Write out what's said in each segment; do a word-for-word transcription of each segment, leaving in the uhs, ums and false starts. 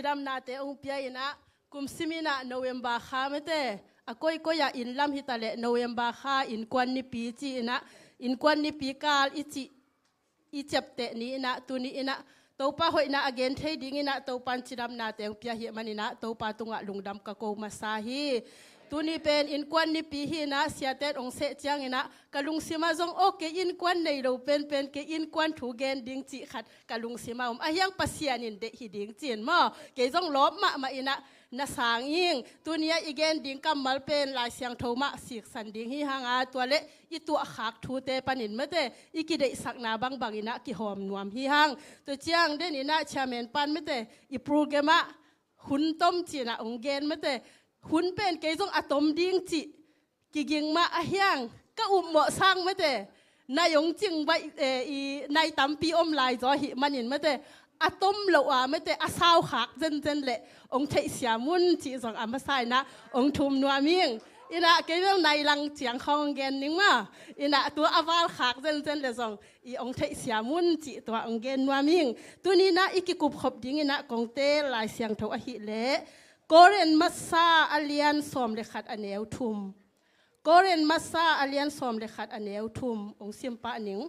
damnate hong pia in ah, kum sim in ah November kha mate, a koikoi ah inn lam hi ta leh November kha innkuan nipi ci in ah, innkuan nipi kal i cih i ciapteh ni in ah, tuni in ah Topa hoihna a gen thei ding in ah Topa in cidamnate hong pia hi man in ah Topa tungah lungdam ka ko masa hi. Tuni pen innkuan nipi hi in ah, siate in hong seh ciang in ah ka lungsim ah zong, aw, kei innkuan nei lo penpen, kei innkuan thu gen ding cih khat ka lungsim ah om. Ahi hang Pasian in deih hi ding ci-in maw, kei zong lawp mahmah in ah na sang ing. Tuni ah i gen ding kammal pen Lai Siangtho mah siksan ding hi hang a, tua leh i tuahkhak thute panin mate, i kideihsakna bangbang in ah kihawm nuam hi hang. Tua ciang den in ah chairman pan mate, i program ah hun tom ci in ah hong gen mate, hun pen kei zong a tom ding cih kiging mah, ahi hang ka upmawh sang mate, nai hong cing baih, eh, i nai tampi om lai zaw hi man in mate, a tom lo a mate, a sau khak zenzen leh hong theihsiam un cih zong a masa in ah hong thum nuam ing. In ah kei bel nai lang ciang khawng hong gen ning maw. In ah tua a val khak zenzen leh zong i hong theihsiam un cih tua hong gen nuam ing. Tuni in ah i kikupkhop ding in ah kong teel Lai Siangtho ahih leh Korin masa a lian sawm le khat a neu thum. Korin masa a lian sawm le khat a neu thum hong sim pah ning.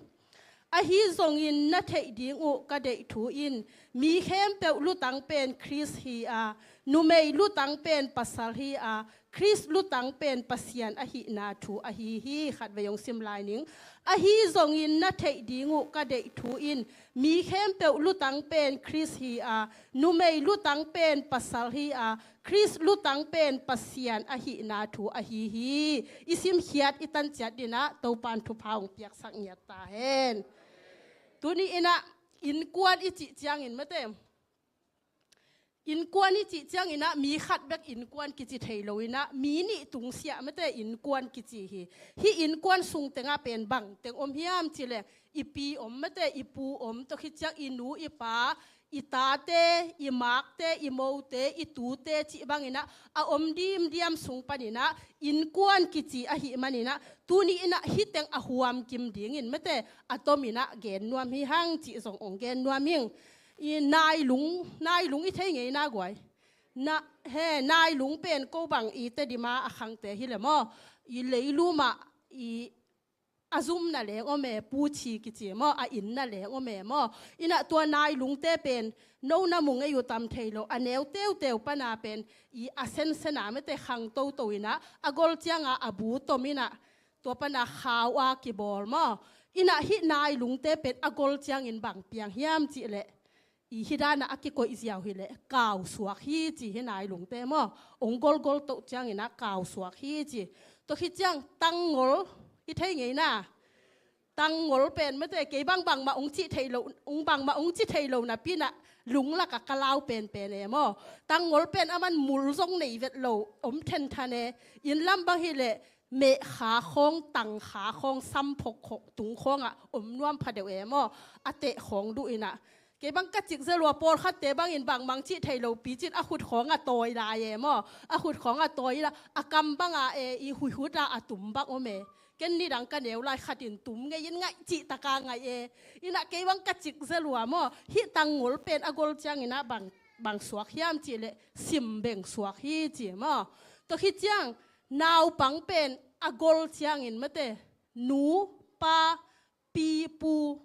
Ahi zongin na theih ding uh ka deih thu in, mi khempeuh lutang pen Khrist hi a, numei lutang pen pasal hi a, Khrist lutang pen Pasian ahihna thu ahi hi. Khatvei hong sim lai ning. Ahi zongin na theih ding uh ka deih thu in, mi khempeuh lutang pen Khrist hi a, numei lutang pen pasal hi a, Khrist lutang pen Pasian ahihna thu ahi hi. I simkhiat i tanciat ding in ah Topa in thupha hong piaksak ngiat ta hen. Tuni in ah innkuan i cih ciangin mate, innkuan i cih ciang in ah mi khat bek innkuan kici thei lo in ah, mi nih tungsiah mate innkuan kici hi. Hih innkuan sung tengah pen bang teng om hiam cih leh, i pi om mate, i pu om, tua khit ciang i nu i pa, i tate, i makte, i mote, i tute cih bang in ah a om dimdiam sung pan in ah innkuan kici ahih man in ah, tuni in ah hih teng a huam kim ding in mate, a tom in ah gen nuam hi hang cih zong hong gen nuam ing. I nailung, nailung i thei ngei na guai. Na, he, nailung pen ko bang i Tedim a a khangte hi leh maw, i leilum ah i a zumna leng om e, puchi kici maw, a inna leng om e maw. In ah tua nailungte pen no na mu ngei uh tam thei lo, a neu teuteu pan a pen i a sensen a mate khang toto in ah, a gol ciang a a bu tom in ah, tua pan a khau a kibawl maw. In ah hih nailungte pen a gol ciangin bang piang hiam cih leh, i hih dan ah a kikoih ziau hi leh kau suak hi ci, hih nailungte maw. Hong golgol toh ciang in ah kau suak hi ci. Tua khit ciang tangngol i thei ngei na. Tangngol pen mate, kei bang bangmah hong cih thei lo, hong bangmah hong cih thei lo napi in ah lung lak ah ka lau penpen e maw. Tangngol pen a man mul zong nei vet lo, om thenthan e. Inn lam bang hi leh mehkha khawng, tangkha khawng, samphok khawng, tung khawng ah om nuam pha deuh e maw. A teh khawng duh in ah. Kei bang ka cik zel uh a, pawlkhatte bangin bangmah hong cih thei lo pi cin a khut khawng a tawi lai e maw. A khut khawng a tawi in ah, a kam bang a e, i huihut a a tum bang om e. Ken nidang ka neu lai khat in tum ngei in, ngaih cih tak a ngaih e. In ah kei bang ka cik zel uh a maw, hih tangngol pen a gol ciang in ah bang, bang suak hiam cih leh simbeng suak hi ci maw. Tua khit ciang naupang pen a gol ciangin mate, nu, pa, pi, pu,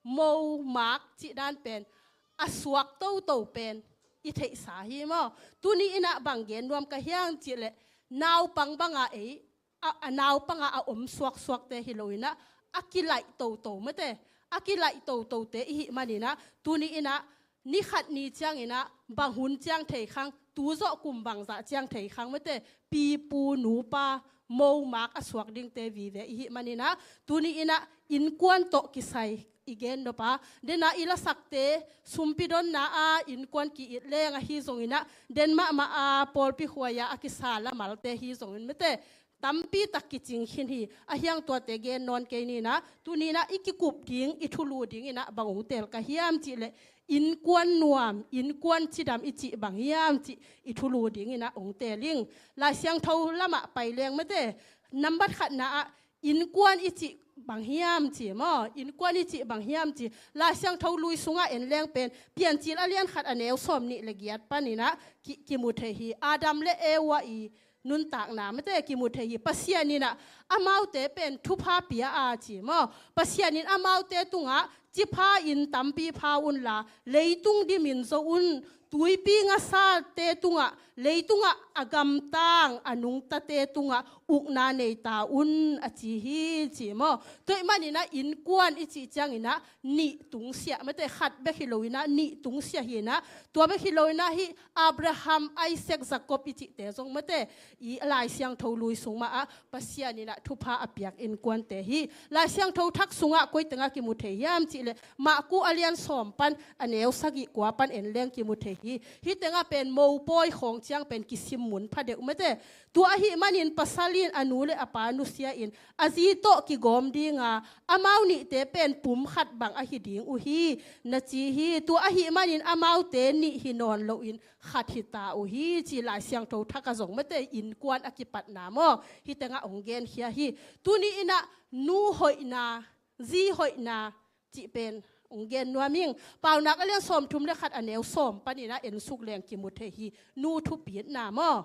mo, mak cih dan pen a suak toto pen i theihsa hi maw. Tuni in ah bang gen nuam ka hiam cih leh, naupang bang a ei, a, a naupang a a om suaksuakte hi lo in ah, a kilaih toto mate, a kilaih totote i hih man in ah, tuni in ah ni khat ni ciang in ah bang hun ciang thei khang, tu zawh kum bangzah ciang thei khang mate, pi, pu, nu, pa, mo, mak a suak dingte vive i hih man in ah, tuni in ah innkuan tawh kisai i gen nop a, den a i lasakte sumpi donna a innkuan ki-it leng ahi zong in ah, den mahmah a pawlpi huai a a kisa lamalte hi zongin mate, tampi tak kicing khin hi. Ahi hang tuate gen nawn kei ni in ah, tuni in ah i kikup ding, i thulu ding in ah bang hong teel ka hiam cih leh, innkuan nuam, innkuan cidam i cih bang hiam cih i thulu ding in ah hong teel ing. Lai Siangtho lam ah pai leng mate, nambat khatna ah innkuan i cih bang hiam ci maw? Innkuan i cih bang hiam ci. Lai Siangtho Lui sungah en leng pen Piancil a lian khat a neu sawm nih le giat paninah ki, kimu thei hi. Adam le Eva i nuntakna mate kimu thei hi. Pasian inah amaute pen thupha pia a ci maw? Pasian in amaute tungah cipha in tampi pha unla, leitung dimin zo un, tuipi ngasate tungah, leitungah a gamtang a nungtate tungah ukna nei ta un a ci hi ci maw? Tua ih maninah innkuan i cih cianginah nih tungsiah mate, khat bek hi loinah nih tungsiah hinah, tua bek hi loinah hih Abraham, Isaac, Jacob i cihte zong mate i Lai Siangtho Lui sung mah ah Pasian inah thupha a piak innkuante hi. Lai Siangtho Thak sungah koi tengah kimu thei hiam cihleh Marku a lian sawm pan a neu sagih kua pan en leng kimu thei hi. Hih tengah pen mopawi khawng ciang pen kisim mun pha deuh mate. Tua ahih manin pasal in a nu le a pa nusia in a zi tawh kigawm dinga, amau nihte pen pum khat bang ahi ding uh hi na ci hi. Tua ahih manin amaute nih hi nawn loin khat hi ta uh hi ci Lai Siangtho Thak ah zong mate innkuan a kipatna maw? Hih tengah hong genkhia hi. Tuni inah nu hoihna, zi hoihna cih pen hong gen nuam ing. Paunak a lian sawmthum le khat a neu sawm paninah ensuk leng kimu thei hi. Nu thupitna maw?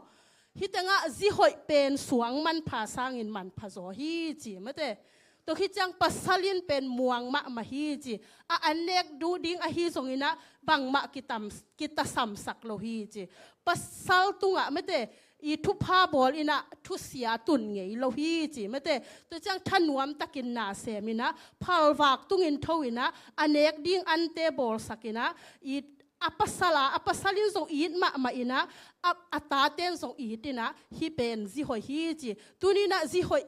Hih tengah zi hoih pen suang manpha sangin manpha zaw hi ci mate. Tua khit ciang pasal in pen muang mahmah hi ci. A an nek duh ding ahi zonginah bangmah kitam, kitasamsak lo hi ci. Pasal tungah mate i thupha bawl inah thusia tun ngei lo hi ci mate. Tua ciang thanuam takin na sem inah phalvak tungin tho inah a nek ding ante bawlsak inah i a pasal a, a pasal in zong it mahmah inah a, a taten zong it inah hih pen zi hoih hi ci. Tuninah zi hoih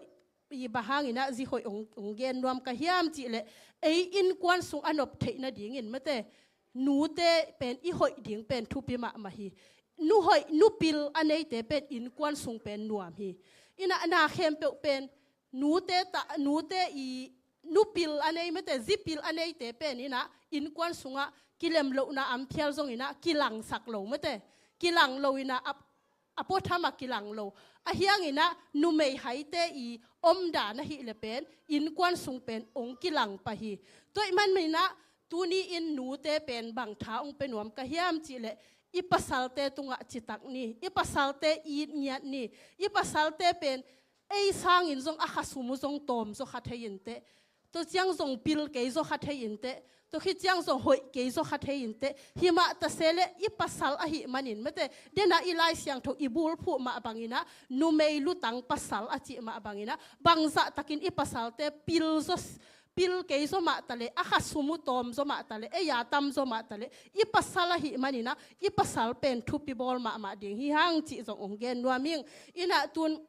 i bang hanginah zi hoih hong, hong gen nuam ka hiam cihleh ei innkuan sung a nop theih nadingin mate nute pen i hoih ding pen thupi mahmah hi. Nu hoih, nu pil a neite pen innkuan sung pen nuam hi. Inah na khempeuh pen nute ta, nute i nu pil a nei mate, zi pil a neite pen inah innkuan sungah kilemlohna amphial zonginah kilangsak lo mate. Kilang lo inah a, a puatham ah kilang lo. Ahianginah numei haite i omdan ahih le pen innkuan sung pen hong kilang pah hi. Tua ih maninah tuni in nute pen bang tha hong pia nuam ka hiam cihleh i pasalte tungah citak ni, i pasalte it ngiat ni. I pasalte pen ei sangin zong a khasum uh zong tawm zaw kha thei inteh. Tua ciang zong pil kei zaw kha thei inteh. Tua khit ciang zong hoih kei zaw kha thei inteh. Himah ta se le i pasal ahih manin mate, dena i Lai Siangtho i bulphuh mah banginah numei lutang pasal a cih mah banginah bangzah takin i pasalte pil zaw, pil kei zaw mah ta le, a khasum uh tawm zaw mah ta le, ei a tam zaw mah ta le, i pasal ahih maninah i pasal pen thupi bawl mahmah ding hi hang cih zong hong gen nuam ing. Inah tun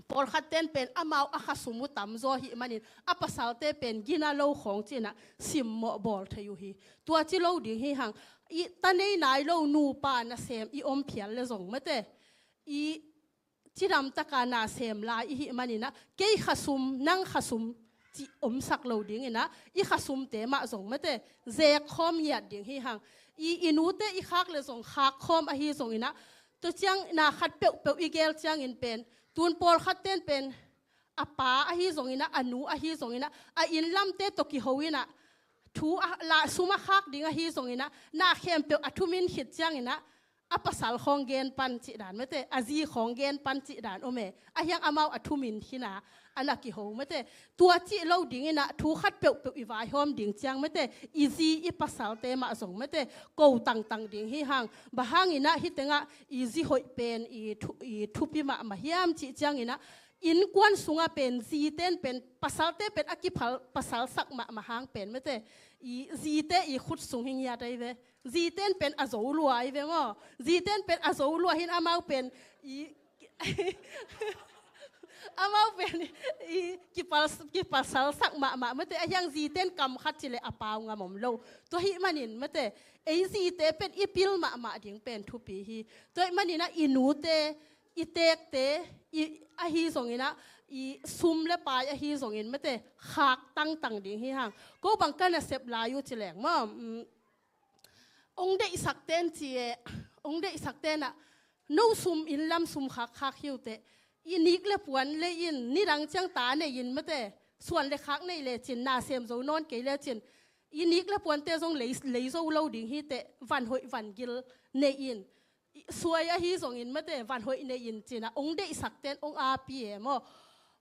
pawlkhat ten pen amau a khasum uh tam zaw ahih manin a pasalte pen gina lo khawng cinah simmawh bawl thei uh hi. Tua ci lo ding hi hang. I ta nei nai lo nupa nasem i om phial le zong mate i cidam taka nasem lai ihih maninah kei khasum, nang khasum cih omsak lo dinginah i khasumte mah zong mate zek khawm ngiat ding hi hang. I, i nute i khak le zong khak khawm ahi zonginah tua ciang na khat peuhpeuh i gel ciangin pen tun pawlkhat ten pen a pa ahi zonginah, a nu ahi zonginah, a innlamte tawh kiho inah thu a, la, sum a khak ding ahi zonginah na khempeuh a thumin khit cianginah a pasal khawng gen pan cih dan mate, a zi khawng gen pan cih dan om e. Ahiang amau a thumin khin a, a na kiho mate. Tua cih lo dinginah thu khat peuhpeuh i vaihawm ding ciang mate, i zi i pasalte mah zong mate ko tangtang ding hi hang. Bang hanginah hih tengah i zi hoih pen i thu, i thupi mahmah hiam cih cianginah innkuan sungah pen zite in pen pasalte pen a kiphal pasalsak mahmah hang pen mate i zite i khut sung hi ngiat ahi ve. Zite in pen a zo lua ahi ve maw? Zite in pen a zo lua hin amau pen i amau pen i kipal, kipasalsak mahmah mate. Ahiang zite in kam khat cileh a pau ngam om lo. Tua hih manin mate ei zite pen i pil mahmah ding pen thupi hi. Tua hih maninah i nute i tekte i, ahi zonginah i sum le pai ahi zongin mate khak tangtang ding hi hang. Ko bang ka nasep lai uh ci leng maw? Mm, ong deihsak ten ci e, ong deihsak tenah no sum innlam sum khakkhak hi uh teh. i nik le puan lei in, nidang ciang ta nei in mate, suan le khak nei lecin, na sem zo nawn kei lecin, i nik le puante zong lei, lei zo lo ding hi teh, van hoih van gil nei in. I suai ahi zongin mate, van hoih nei in cina, ong deihsak ten ong api e maw.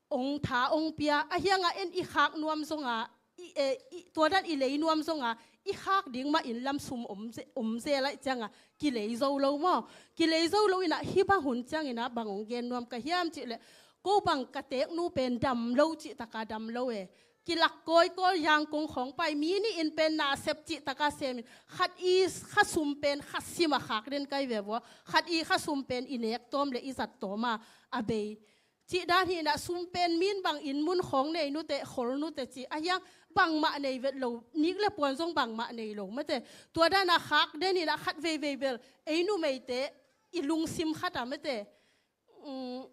Ong tha ong pia, a hianga en i khak nuam zonga, i, e, i, tua dan i lei nuam zonga, i khak ding mah in lam sum om ze-, om zel aih cianga, kilei zo lo maw. Kilei zo lo ina, hi bang hun ciang ina, bang ong gen nuam ka hiam cih leh, ko bang ka teknu pen dam lo cih taka dam lo e. Kilak kawikawi Yangon khawng pai, mi nih in pen na sep cih taka semin, khat i kha sum pen khat sima khak den kai ve vua, khat i kha sum pen i nek tawm le i zat tawma a bei. Cih dan hi ina, sum pen min bang in mun khawng nei nute, khol nute cih a hiang bangmah nei vet lo, nik le puan zong bangmah nei lo mate. Tua dana khak den ina khat veivei bel, ei numeite i lungsim khata mate. Um,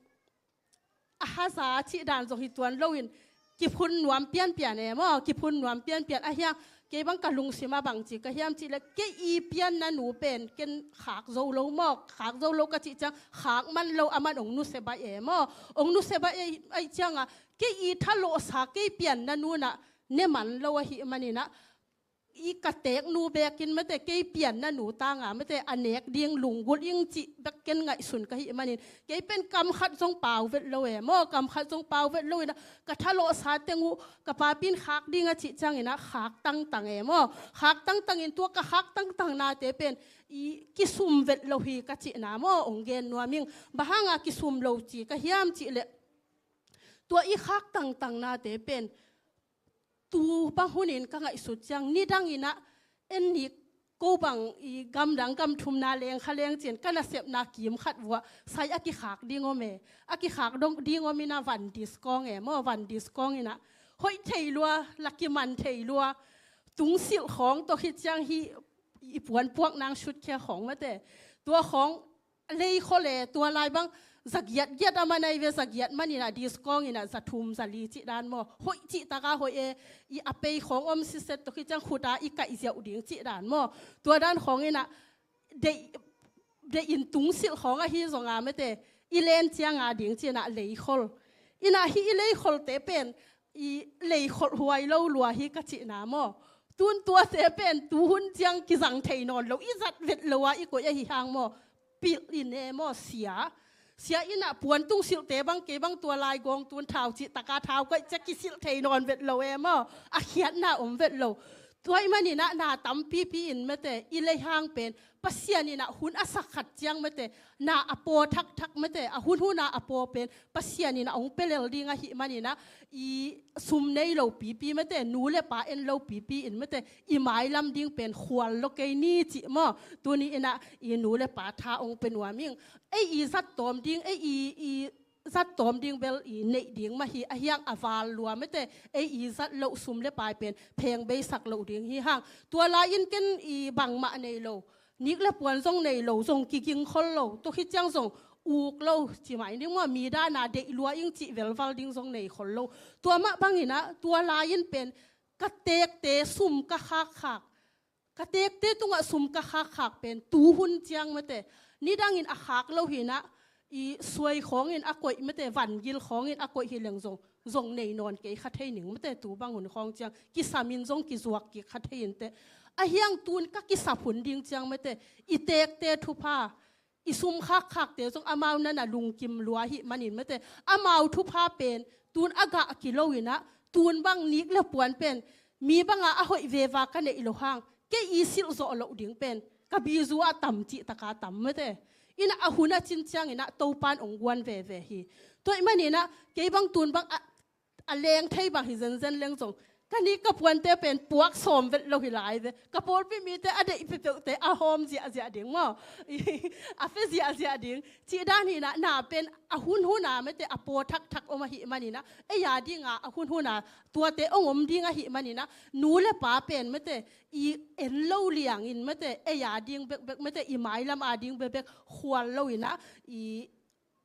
a haza cih dan zong hi tuan loin, kiphun nuam pianpian e maw, kiphun nuam pianpian a hiang, kei bang ka lungsim a bang ci ka hiam cih le, kei i pianna nu pen ken khak zo lo maw, khak zo lo ka cih ciang, khak man lo, a man ong nusia baih e maw, ong nusia baih e, aih cianga, kei i thalawhsa, kei pianna nuna ne man lo ahi manina, i ka teknu bekin mate, kei pianna nu tanga mate, a nek ding lunggulh ing cih bek ken ngaihsun ka hih manin, kei pen kam khat zong pau vet lo e maw, kam khat zong pau vet lo ina, ka thalawhsa teng uh, ka papin khak ding a cih ciang ina, khak tangtang e maw, khak tangtangin tua ka khak tangtang nate pen, i kisum vet lo hi ka cihna maw, ong gen nuam ing, bang hanga kisum lo ci ka hiam cih leh, tua i khak tangtang nate pen, tu bang hunin ka ngaihsut ciang, nidang ina, en nik ko bang i gamdang gam thumna leng kha leng cin, ka nasepna kim khat vua, sai a kikhak ding om e, a kikhak dong ding om ina van diskawng e maw, van diskawng ina, hoih thei lua, la kiman thei lua, tungsilh khawng tawh hi ciang hi, i puanpuak nang sutkhia khawng mate, tua khawng, leikhol e, tua lai bang, za giat giat a man ai ve, za giat man ina diskawng ina za thum za li cih dan maw, hoih cih taka hoih e, i a pei khawng om siset tawh hi ciang khuta i kaih ziau ding cih dan maw, tua dan khawng ina, deih, deih in tungsilh khawng ahi zonga mate, i len cianga ding cih ina leikhol. Ina hi i leikholte pen, i leikholh huai lo lua hi ka cihna maw. Tun tuate pen tu hun ciang kizang thei nawn lo, i zat vet lo a i koih ahi hang maw. Pilh in e maw sia. Sia ina puan tungsilhte bang kei bang tua lai gawng tun thau cih taka thau koih ciang kisilh thei nawn vet lo e maw. A khiatna om vet lo. Tua i manina na tampipi in mate, i leihang pen, Pasian ina hun a sak khat ciang mate, na a paw thakthak mate, a hun huna a paw pen, Pasian ina ong pelel ding ahi manina, i sum nei lo pipi mate, nu le pa en lo pipi in mate, i mailam ding pen khual lo kei ni cih maw. Tuni ina, i nu le pa tha ong pe nuam ing. Ei i zat tawm ding, ei i, i zat tawm ding bel i neih ding mah hi, a hiang a val lua mate, ei i zat loh sum le pai pen, pheng beisak loh ding hi hang. Tua lai in ken i bangmah nei lo, nik le puan zong nei lo, zong kiging khol lo, tua hi ciang zong uk lo, ci mai ding maw, mi dana deih lua ing cih velval ding zong nei khol lo. Tua mah bangina, tua lai in pen, ka tekte sum ka khakkhak, ka tekte tungah sum ka khakkhak pen, tu hun ciang mate, nidangin a khak lo hina, i suai khawngin a koih mate, vangil khawngin a koih hi leng zong, zong nei nawn kei kha thei ning mate, tu bang hun khawng ciang, kisamin zong kizuak kik kha thei in te. A hiang tun ka kisap hun ding ciang mate, i tekte thupha, i sum khakkhakte zong amau nana lungkim lua hi manin mate. Amau thupha pen, tun a gah kilo ina, tun bang nik le puan pen, mi banga a hoih veva ka neih lo hang, kei i silh zawh loh ding pen, ka bizu a tam cih taka tam mate. Ina a hun a cin ciang ina, Topan ong guan veve hi. Tua i manina, kei bang tun bang a, a leng thei bang hi zenzen leng zong, ka nik ka puante pen puak sawm vet lo hi lai ve. Ka pawlpi mite a deih peuhpeuhte a hawm ziahziah ding maw. A fe ziahziah ding. Cih dan hina, na pen a hunhuna mate a paw thakthak om ahi manina. Ei a dinga a hunhuna tuate ong om ding ahi manina. Nu le pa pen mate i en lo liangin mate ei a ding bekbek mate i mailam a ding bekbek khual lo ina i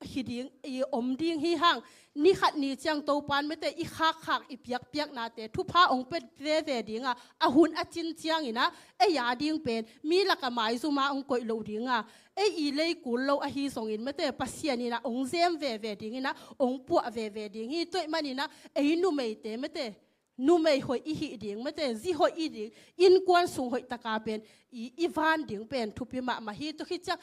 hi ding, i om ding hi hang. Ni khat ni ciang Topan mate i khakkhak i piakpiaknate thupha ong pia veve ding a, a hun a cin ciangin ah ei a ding pen mi laka maizum a ong koih loh ding a, ei i lei kul lo ahi zongin mate Pasian in ah ong zem veve dingin ah ong puah veve ding hi. Tua ahih manin ah ei numeite mate numei hoih i hih ding mate, zi hoih i ding, innkuan sung hoih taka pen i, i van ding pen thupi mahmah hi. Tua khit ciang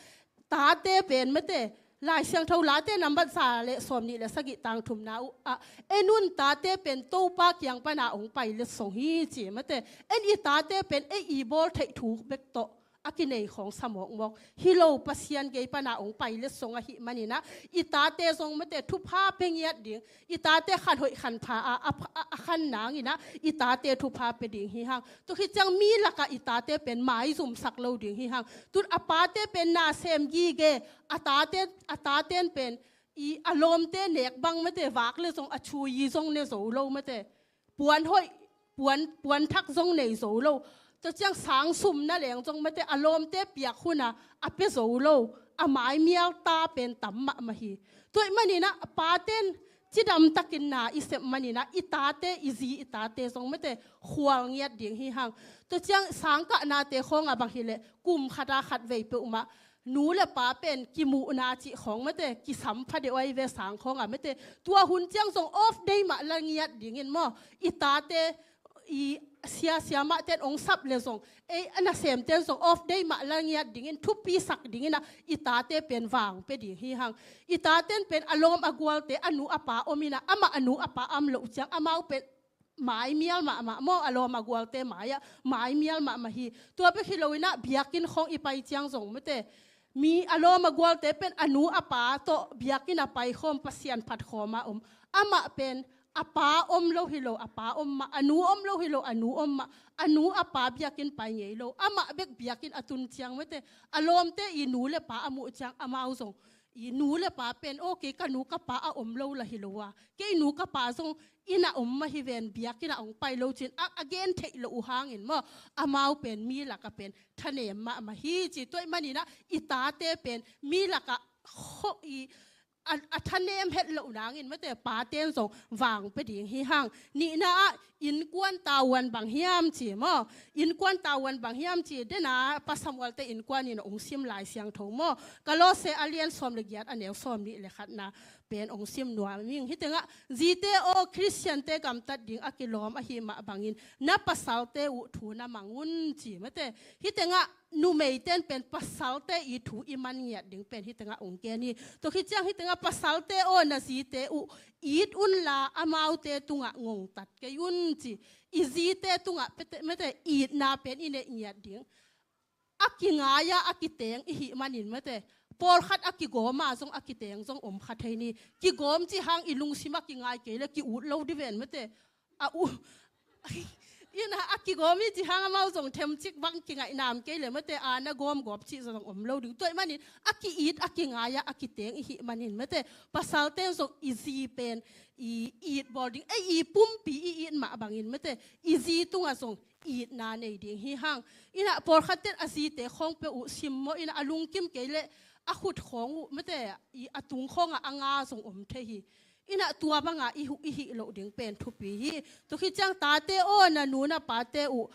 tate pen mate, Lai Siangtho Late nambat za le sawmnih le sagih tang thumna uh ah, en un tate pen Topa kiang pana ong pai letsong hi ci mate. En i tate pen ei i bawl theih thu bek tawh a kinei khawng sa mawkmawk hi lo, Pasian gei pana ong pai letsong ahih manin ah i tate zong mate thupha pia ngiat ding, i tate khan hoih khan pha a, a, a, a khan nangin ah i tate thupha pia ding hi hang. Tua khit ciang mi laka i tate pen maizumsak lo ding hi hang. Tun a pate pen na sem gige, a tate, a taten pen i a lawmte nek bang mate vak le zong a chui zong ne zo lo mate. Puan hoih, puan, puan thak zong nei zo lo. Tua ciang sang sum na leng zong mate a lawmte piak hun a, a pia zo lo. A maimial ta pen tam mahmah hi. Tua ahih manin ah paten cidam takin na i sep manin ah i tate, i zi i tate zong mate khual ngiat ding hi hang. Tua ciang sangkahnate khawng a bang hi leh kum khat a khat vei peuhmah nu le pa pen kimuhna cih khawng mate kisam pha deuh ahi ve sang khawng a mate. Tua hun ciang zong off day mah la ngiat dingin maw, i tate i sia, siamahten ong sap le zong, ei a nasemten zong off day mah la ngiat dingin thupisak dingin ah i tate pen vang pia ding hi hang. I taten pen a lawm a gualte a nu a pa om in ah, amah a nu a pa om loh ciang amau pen maimial mahmah maw, a lawm a gualte mai-ah maimial mahmah hi. Tua bek hi loin ah biakinn khawng i pai ciang zong mate, mi a lawm a gualte pen a nu a pa tawh biakinn a paikhawm, Pasian phatkhawm a om. Amah pen a pa om lo hi lo, a pa om mah, a nu om lo hi lo, a nu om mah, a nu a pa biakinn pai ngei lo, amah bek biakinn a tun ciang mate, a lawmte i nu le pa a muh ciang amau zong i nu le pa pen, aw kei ka nu ka pa a om lo la hi lo a, kei nu ka pa zong inn a om mah hi ven, biakinn a ong pai lo cin a, a gen theih loh uh hangin maw, amau pen mi laka pen thanem mahmah hi ci. Tua ahih manin ah i tate pen mi laka kho-, i, a, a thanem het loh nangin mate paten zong vang pia ding hi hang. Nihna ah innkuan tavuan bang hiam ci maw, innkuan tavuan bang hiam ci, dena Pa Samuelte innkuan in ong sim Lai Siangtho maw, Kolose a lian sawm le giat a neu sawmnih le khatna pen ong sim nuam ing. Hih tengah zite aw, Khristiante gamtat ding a kilawm ahih mah bangin na pasalte uh thu na mang un ci mate. Hih tengah numeiten pen pasalte i thu i man ngiat ding pen hih tengah ong gen hi. Tua khit ciang hih tengah pasalte aw, na zite uh it unla amaute tungah ngongtat kei un ci. I zite tungah pete, mate itna pen i neih ngiat ding. A kingai-a a kiteng i hih manin mate, pawlkhat a kigawm a zong a kiteng zong om kha thei ni. Kigawm cih hang i lungsim a kingai kei le ki-ut lo di ven mate. A u, ina a kigawm i cih hang amau zong themcik bang kingaih nam kei le mate, a na gawmgawp cih zong om lo ding. Tua ahih manin a ki-it a kingai-a a kiteng i hih manin mate, pasalten zong i zi pen i it bawl ding, ei i pumpi i it mah bangin mate, i zi tungah zong itna nei ding hi hang. Ina pawlkhatten a zite khawng peuh uh sim maw, ina a lungkim kei le a khut khawng uh mate, i a tung khawngah a nga zong om thei hi. Ina tua banga i hu-, i hih loh ding pen thupi hi. Tua khit ciang tate aw, na nu na pate uh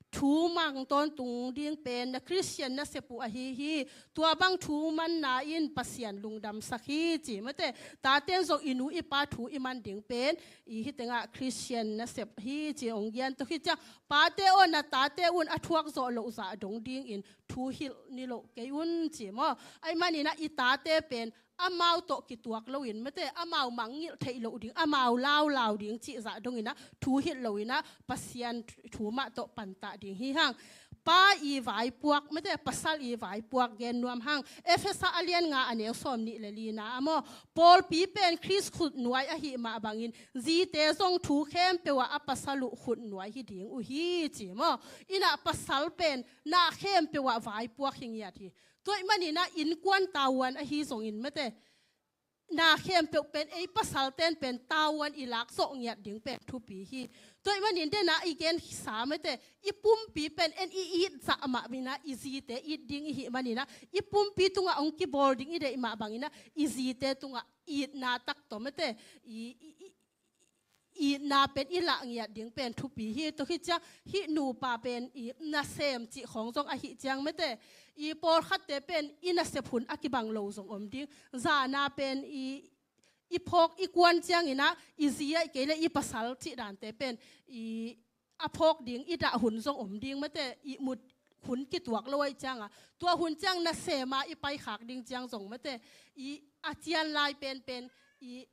thu mang tawntung ding pen na Khristian nasep uh ahi hi. Tua bang thu manna in Pasian lungdamsak hi ci mate. Taten zong i nu i pa thu i man ding pen i hih tengah Khristian nasep hi ci ong gen. Tua khit ciang pate aw, na tate un a thuak zawh loh zah dong dingin thu hilh ni loh kei un ci maw. Ahih manin ah i tate pen amau tawh kituak loin mate, amau mangngilh theih loh ding, amau laulau ding cih zah dongin ah thu hilh loin ah Pasian thu mah tawh pantah ding hi hang. Pa i vaipuak mate, pasal i vaipuak gen nuam hang. Efesa a lian nga a neu sawmnih le lina ah maw, pawlpi pen Khrist khutnuai ahih mah bangin zite zong thu khempeuh ah a pasal uh khutnuai hi ding uh hi ci maw. Ina pasal pen na khempeuh ah vaipuak hi ngiat hi. Tua ahih manin ah innkuan tavuan ahi zongin mate, na khempeuh pen ei pasalten pen tavuan i lak zawh ngiat ding pen thupi hi. Tua ahih manin dena i gensa mate, i pumpi pen en i it zah mah inah i zite it ding i hih maninah, i pumpi tungah hong kibawl ding i deih mah banginah i zite tungah itna tak tawh mate, i, i, i, itna pen i lah ngiat ding pen thupi hi. Tua khit ciang hih nupa pen i nasem cih khawng zong ahih ciang mate, i pawlkhatte pen i nasep hun a kibang lo zong om ding. Zana pen i, i phawk i kuan cianginah i zi ahih kei le i pasal cih dante pen i a phawk ding i dah hun zong om ding mate, ihmut hun kituak lo ahih cianga, tua hun ciang nasema i paikhak ding ciang zong mate, i a cian lai penpen i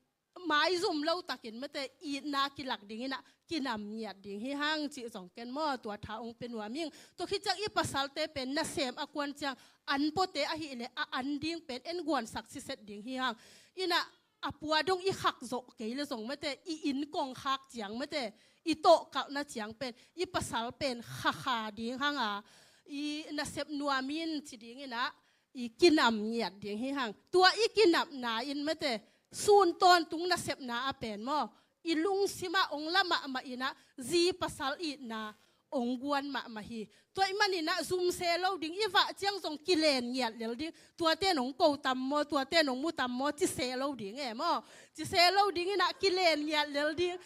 maizum lo takin mate, itna kilak dinginah kinam ngiat ding hi hang cih zong ken maw, tua tha hong pia nuam ing. Tua khit ciang i pasalte pen nasem a kuan ciang an pawte ahih leh a an ding pen en guansak siset ding hi hang. Inah a pua dong i khak zawh kei le zong mate, i inn kong khak ciang mate, i tawhkalhna ciang pen i pasal pen khakha ding hanga, i nasep nuam in ci dinginah i kinam ngiat ding hi hang. Tua i kinapna in mate, sun tawntung nasepna a pen maw, i lungsimah hong la mahmah inah zi pasal itna hong guan mahmah hi. Tua ahih maninah zum se lo ding, i vah ciang zong kilen ngiat lel ding. Tuate nong ko tam maw, tuate nong mu tam maw, ci se lo ding e maw. Ci se lo dinginah kilen ngiat lel ding.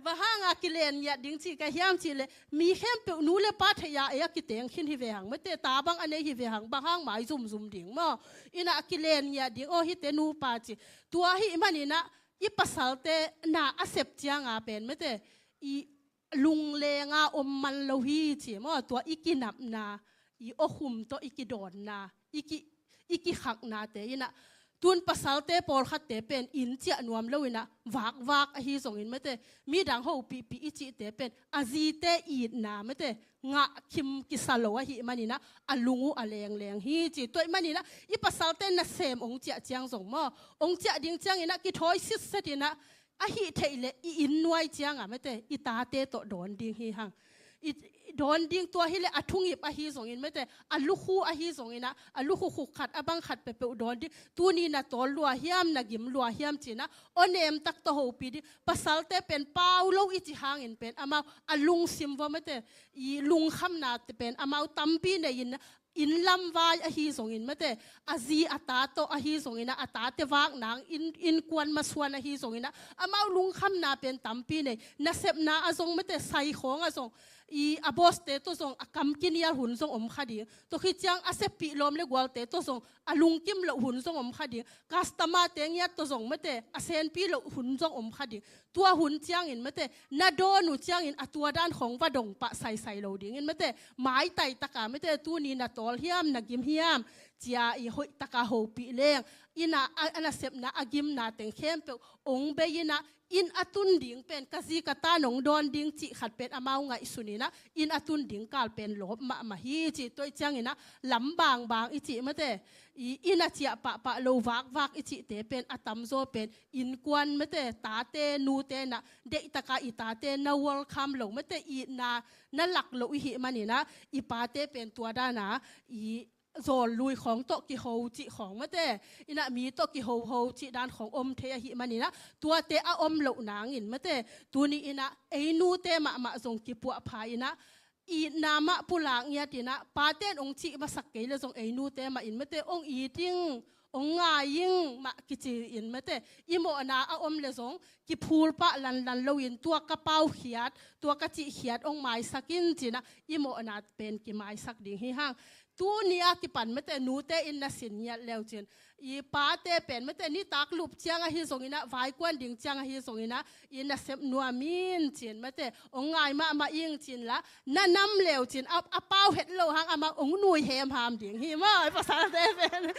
Bang hanga kilen ngiat ding cih ka hiam cih leh, mi khempeuh nu le pa thei-a ei a kiteng khin hi ve hang mate, ta bang a nei hi ve hang, bang hang maizumzum ding maw. Inah kilen ngiat ding, aw hite nupa ci. Tua ahih maninah i pasalte na a sep cianga pen mate, i lunglenga om man lo hi ci maw, tua i kinapna, i awkhum tawh i kidawnna, i ki, i kikhaknate inah, tun pasalte pawlkhatte pen inn ciah nuam lo inah vakvak ahi zongin mate, midang hopihpih i cihte pen a zite itna mate, ngah khim kisa lo ahih maninah a lung uh a lengleng hi ci. Tua ahih maninah i pasalte nasem hong ciah ciang zong maw, hong ciah ding cianginah kithawi sitset inah, ahih theih leh i inn nuai cianga mate, i tate tawh dawn ding hi hang. I dawn ding, tua hileh a thungip ahi zongin mate, a lukhu ahi zonginah, a lukhu khuk khat a bang khat peuhpeuh dawn ding. Tuni na tawl lua hiam, na gim lua hiam cinah aw nemtak tawh hopih ding. Pasalte pen pau lo i ci hangin pen amau a lungsim vua mate, i lungkhamnate pen amau tampi nei in, inn lam vai ahi zongin mate, a zi a ta tawh ahi zonginah, a tate vak nang inn, innkuan masuan ahi zonginah, amau lungkhamna pen tampi nei. Nasepna ah zong mate, sai khawng ah zong, i a bawste tawh zong a kam kinial hun zong om kha ding. Tua khit ciang a seppih lawm le gualte tawh zong a lungkim loh hun zong om kha ding. Customer-te ngiat tawh zong mate, a senpih loh hun zong om kha ding. Tua hun ciangin mate, na dawn uh ciangin a tua dan khawng va dong pah saisai lo dingin mate, maitai taka mate, tuni na tawl hiam, na gim hiam, cia i hoih taka hopih leng. Inah a, a nasepna, a gimna teng khempeuh hong bei inah, inn a tun ding pen ka zi ka ta nong dawn ding cih khat pen amau ngaihsun inah, inn a tun ding kal pen lawp mahmah hi ci. Tua ahih cianginah lam bangbang i cih mate, i inn a ciah pahpah lo vakvak i cihte pen a tamzaw pen innkuan mate, tate nute inah deihtaka i tate na welcome lo mate, itna na lak loh i hih maninah, i pate pen tua dana i zawl lui khawng tawh kiho cih khawng mate, inah mi tawh kihoho cih dan khawng om thei ahih maninah, tuate a om loh nangin mate, tuni inah ei nute mahmah zong kipuahpha inah, itna mah pulak ngiat inah, paten hong cih masak kei le zong ei nute mah in mate, hong it ing, hong ngai ing mah kici in mate, i mawhna a om le zong kiphul pah lanlan loin, tua ka paukhiat, tua ka cihkhiat hong maisak in cinah, i mawhna pen kimaisak ding hi hang. Tuni a kipan mate, nute in na sin ngiat leucin, i pate pen mate, nitak lup ciang ahi zonginah, vaikuan ding ciang ahi zonginah, i nasep nuam in cin mate, hong ngai mahmah ing cin la, na nam leucin, a, a pau het lo hang amau hong nui hemham ding hi maw, i pasalte pen.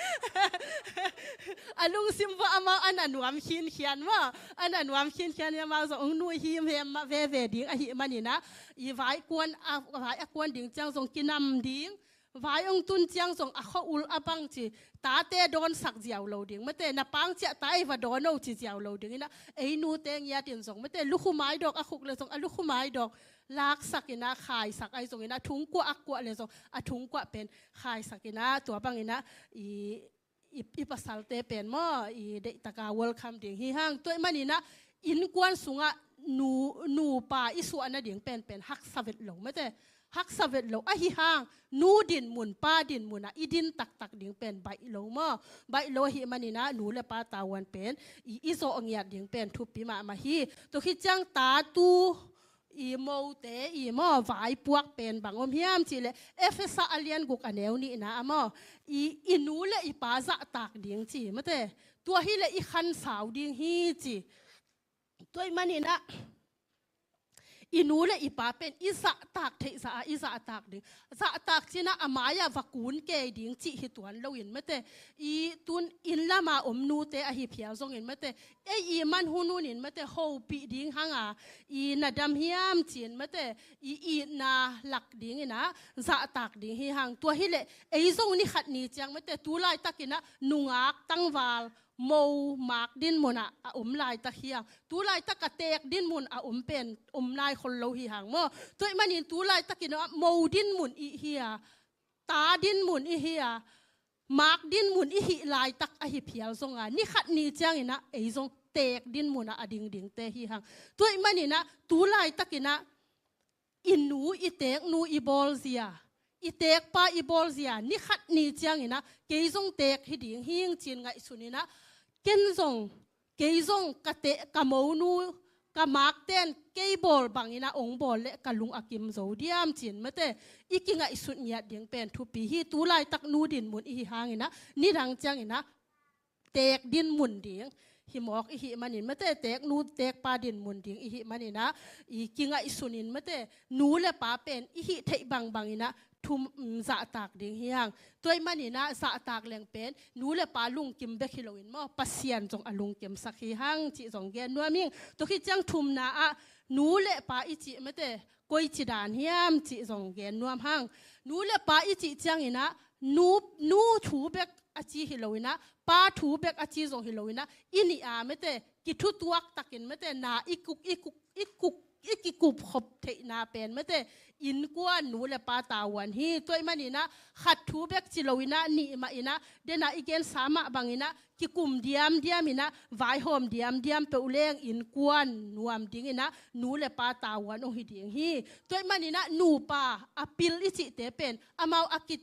A lungsim vua amau a na nuam khinkhian maw, a na nuam khinkhian hi, amau zong hong nui himhem mah veve ding ahih maninah, i vaikuan, a, vai a kuan ding ciang zong kinam ding, vai hong tun ciang zong a khua-ul a bang ci, tate dawnsak ziau lo ding mate, na pang ciah ta ei va dawn o ci ziau lo dinginah, ei nute ngiatin zong mate, lukhu maidawk a khuk le zong a lukhu maidawk laksak inah, khaisak ahi zonginah, thungkuah a kuah le zong a thungkuah pen khaisak inah, tua banginah i, i, i pasalte pen maw, i deihtaka welcome ding hi hang. Tua ahih maninah innkuan sungah nu, nupa i suah nading penpen haksa vet lo mate. Haksa vet lo. Ahi hang nu dinmun, pa dinmun ah i din taktak ding pen baih lo maw. Baih lo ahih manin ah nu le pa tavuan pen i, i zawh ngiat ding pen thupi mahmah hi. Tua khit ciang ta tu i mote i maw vaipuak pen bang om hiam cih leh Efesa a lian guk a neu nihna ah maw, i, i nu le i pa zahtak ding ci mate. Tua hi leh i khansau ding hi ci. Tua ahih manin ah i nu le i pa pen i zahtak theih zah a i zahtak ding. Zahtak ci-in ah a mai-ah va kun kei ding cih hi tuan loin mate. I tun inn lama om nute ahi phial zongin mate, ei i man hun hunin mate, hopih ding hang a, i na dam hiam ci-in mate, i itna lak dingin ah zahtak ding hi hang. Tua hi leh ei zong ni khat ni ciang mate, tu laitakin ah nungak tangval mo mak dinmun ah a om laitak hi hang. Tu laitak a teek dinmun a om pen om nai khol lo hi hang maw. Tua ahih manin tu laitakin ah mo dinmun i hi a, ta dinmun i hi a, mak dinmun i hih laitak ahi phial zong a, ni khat ni ciangin ah ei zong teek dinmun ah a dingdingte hi hang. Tua ahih manin ah tu laitakin ah i nu, i teeknu i bawlzia, i teekpa i bawlzia ni khat ni ciangin ah kei zong teek hi ding hing ci-in ngaihsunin ah, ken zong, kei zong ka te, ka monu, ka makten kei bawl bangin ah ong bawl leh ka lung a kim zo diam ci-in mate, i kingaihsut ngiat ding pen thupi hi. Tu laitak nu dinmun i hi hangin ah nidang ciangin ah teek dinmun ding hi mawk i hih manin mate, teeknu teekpa dinmun ding i hih manin ah i kingaihsunin mate, nu le pa pen i hih theih bangbangin ah thum, um, zahtak ding hi hang. Tua ahih manin ah zahtak leng pen nu le pa lungkim bek hi loin maw, Pasian zong a lungkimsak hi hang cih zong gen nuam ing. Tua khit ciang thumna ah nu le pa i cih mate, koici dan hiam cih zong gen nuam hang. Nu le pa i cih ciangin ah nu, nu thu bek a ci hi loin ah, pa thu bek a ci zong hi loin ah, i nih a mate, kithutuak takin mate, na i kuk, i kuk, i kuk, i kikup khop theihna pen mate, innkuan nu le pa tavuan hi. Tua ahih manin ah khat thu bek ci loin ah, nih mah in ah, den ah i gensa mah bangin ah kikum diamdiam in ah, vaihawm diamdiam peuh leng innkuan nuam dingin ah nu le pa tavuan ong hi ding hi. Tua ahih manin ah nupa a pil i cihte pen amau a ki,